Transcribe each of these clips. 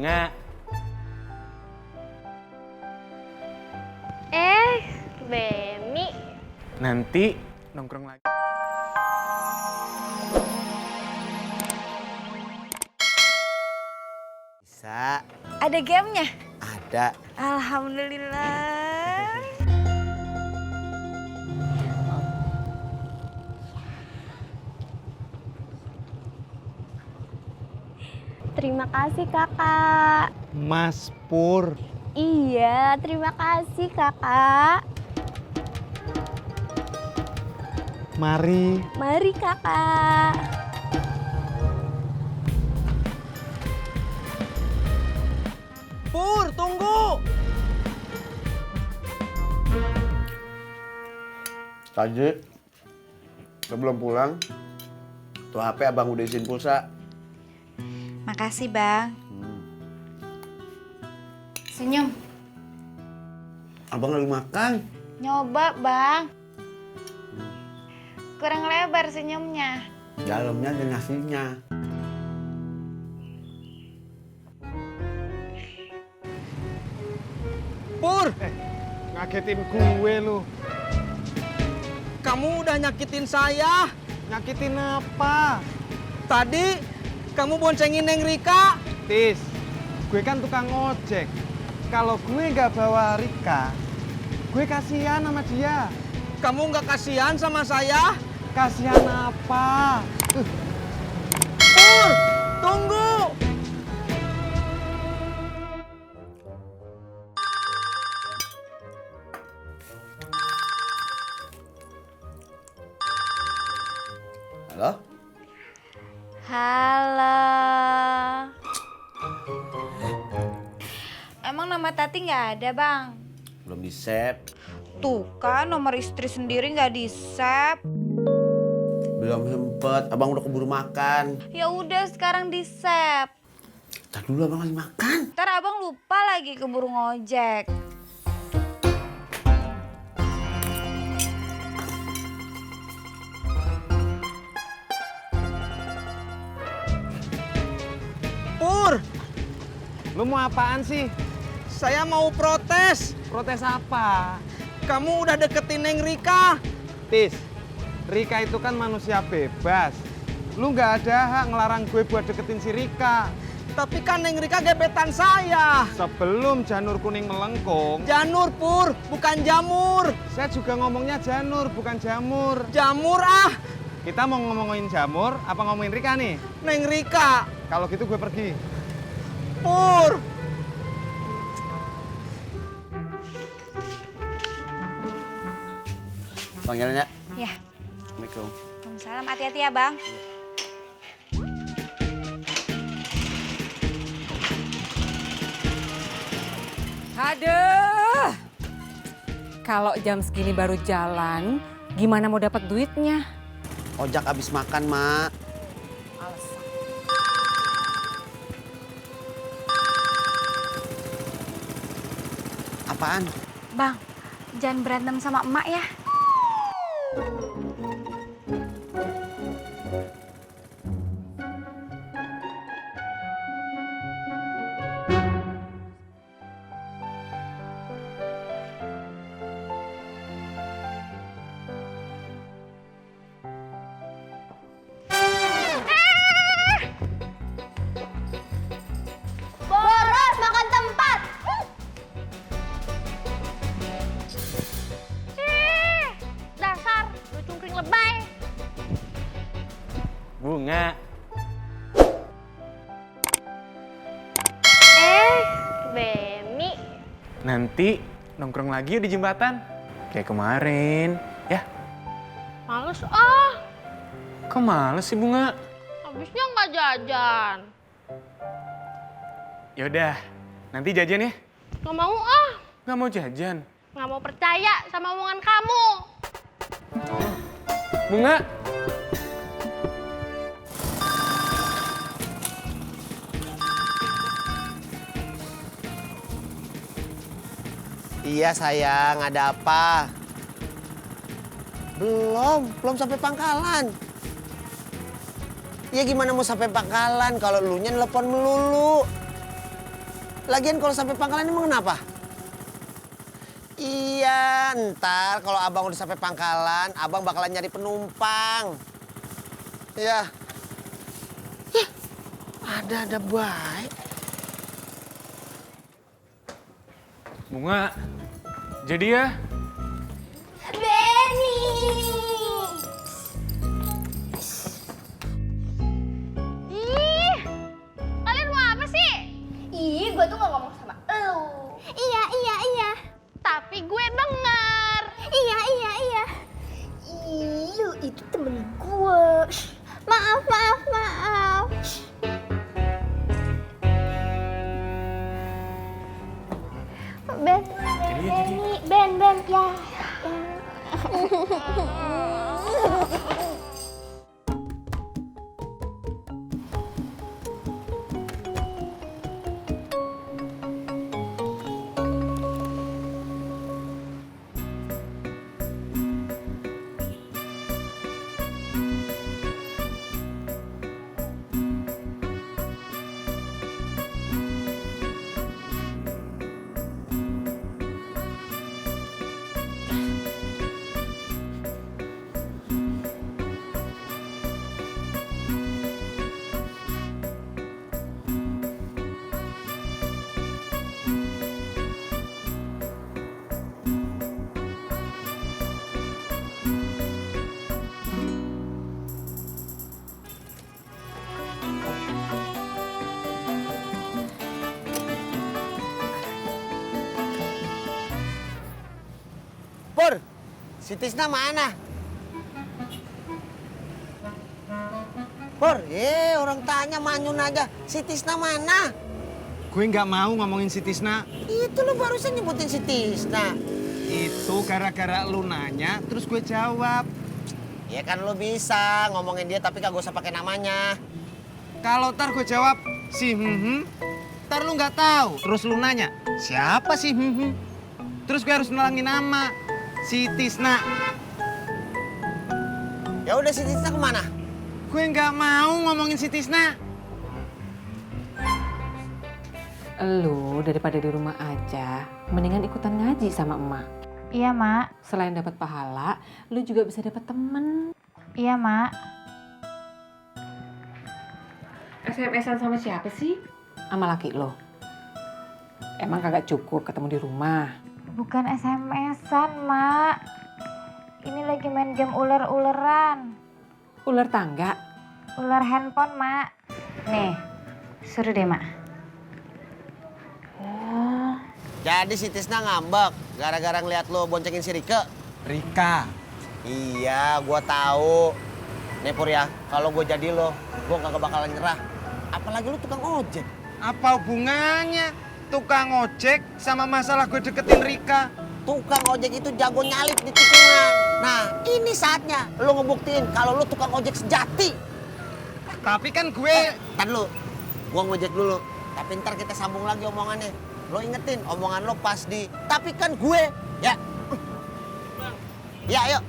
Bunga. Beni. Nanti nongkrong lagi. Bisa. Ada gamenya? Ada. Alhamdulillah. Terima kasih kakak. Mas Pur. Iya, terima kasih kakak. Mari. Mari kakak. Pur, tunggu. Tadi sebelum pulang, tuh HP abang udah isiin pulsa. Makasih, Bang. Senyum. Abang lagi makan. Nyoba, Bang. Kurang lebar senyumnya. Dalamnya ada nasinya. Pur, Ngagetin gue lu. kamu udah nyakitin saya. Nyakitin apa? Tadi kamu boncengin Neng Rika. Tis, gue kan tukang ojek. Kalau gue nggak bawa Rika, gue kasihan sama dia. Kamu nggak kasihan sama saya? Kasihan apa? Pur, tunggu. Halo? Halo. Emang nama Tati nggak ada, Bang? Belum di-save. Tuh kan nomor istri sendiri nggak di-save. Belum sempet. Abang udah keburu makan. Ya udah sekarang di-save. Tadi dulu abang lagi makan. Ntar abang lupa lagi keburu ngojek. Pur, Lu mau apaan sih? saya mau protes. Protes apa? Kamu udah deketin Neng Rika. Tis, Rika itu kan manusia bebas. Lu nggak ada hak ngelarang gue buat deketin si Rika. Tapi kan Neng Rika gebetan saya. Sebelum janur kuning melengkung, Janur, Pur, bukan jamur. saya juga ngomongnya janur, bukan jamur. Jamur ah, Kita mau ngomongin jamur, apa ngomongin Rika nih? Neng Rika. Kalau gitu gue pergi. Pur. Panggilnya. Ya, Assalamualaikum. Waalaikumsalam. Hati-hati ya, Bang. Aduh, kalau jam segini baru jalan, gimana mau dapat duitnya? Ojak abis makan, Mak. Alasan. Apaan? Bang, jangan berantem sama emak ya. Boros makan tempat. Dasar, lu cungkring lebay. Bunga. Beni. Nanti nongkrong lagi yuk di jembatan. Kayak kemarin, ya. Males ah, Kok males sih, Bunga? habisnya nggak jajan. Yaudah, nanti jajan ya. Nggak mau ah, Nggak mau jajan. nggak mau percaya sama omongan kamu. Bunga. Iya sayang, ada apa? Belum sampai pangkalan. Ya gimana mau sampai pangkalan kalau elunya nelpon melulu? Lagian kalau sampai pangkalan emang kenapa? Iya, ntar kalau abang udah sampai pangkalan, abang bakalan nyari penumpang. Iya. Yah, ada baik. Bunga, jadi ya? Benny! Ih, kalian mau apa sih? Ih, gue tuh gak ngomong sama elu. Iya. Tapi gue denger. Iya. Ih, lu itu temen gue. Maaf. Ben, Ben, ya. Pur, si Tisna mana? Pur, orang tanya manyun aja. Si Tisna mana? Gue nggak mau ngomongin si Tisna. Itu lo barusan nyebutin si Tisna. Itu gara-gara lu nanya, terus gue jawab. Ya kan lo bisa ngomongin dia tapi kagak usah pakai namanya. Kalau ntar gue jawab, si ntar lu nggak tahu. Terus lu nanya, siapa sih Terus gue harus nelangin nama, si Tisna. Ya udah si Tisna kemana? Gue nggak mau ngomongin si Tisna. Lu daripada di rumah aja, mendingan ikutan ngaji sama emak. Iya, Mak. Selain dapat pahala, lu juga bisa dapat temen. Iya, Mak. SMS-an sama siapa sih? Sama laki lo. Emang kagak cukup ketemu di rumah? Bukan SMS-an, Mak. Ini lagi main game ular-uleran. Ular tangga? Ular handphone, Mak. Nih, suruh deh, Mak. Jadi si Tisna ngambek gara-gara ngeliat lo boncengin si Rike. Rika. Iya, gua tahu. Nih Pur ya, kalau gue jadi lo, gue kagak bakalan nyerah. Apalagi lo tukang ojek. Apa hubungannya tukang ojek sama masalah gue deketin Rika? Tukang ojek itu jago nyalip di tikungan. Nah, ini saatnya lo ngebuktiin kalau lo tukang ojek sejati. Tapi kan gue... Ntar dulu, gua ngojek dulu. Tapi ntar kita sambung lagi omongannya. Lo ingetin omongan lo pas di tapi kan gue, ya. Ya, ayo.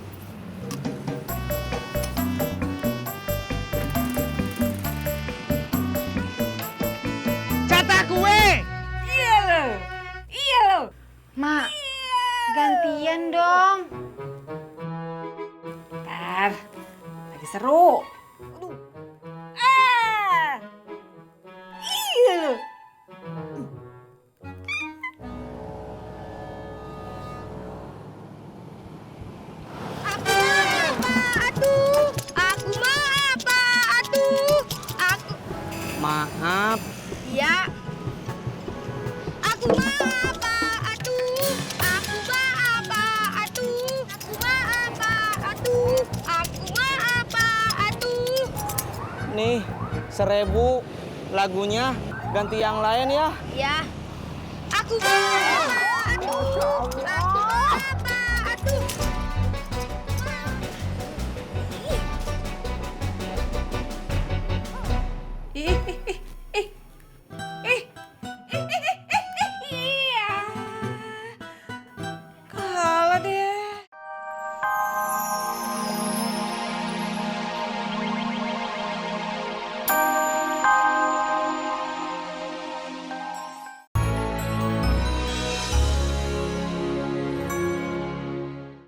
Jatah gue! Iya lo. Mak, gantian dong. Ntar, lagi seru. Aduh. Iya lo. Maaf. Iya. Aku mah apa? Aduh. Aku mah apa? Aduh. Aku mah apa? Aduh. Aku mah apa? Aduh. Nih, 1.000 lagunya ganti yang lain ya. Ya. Aku mah apa? Aduh. Aku mah apa? Aduh. Ih,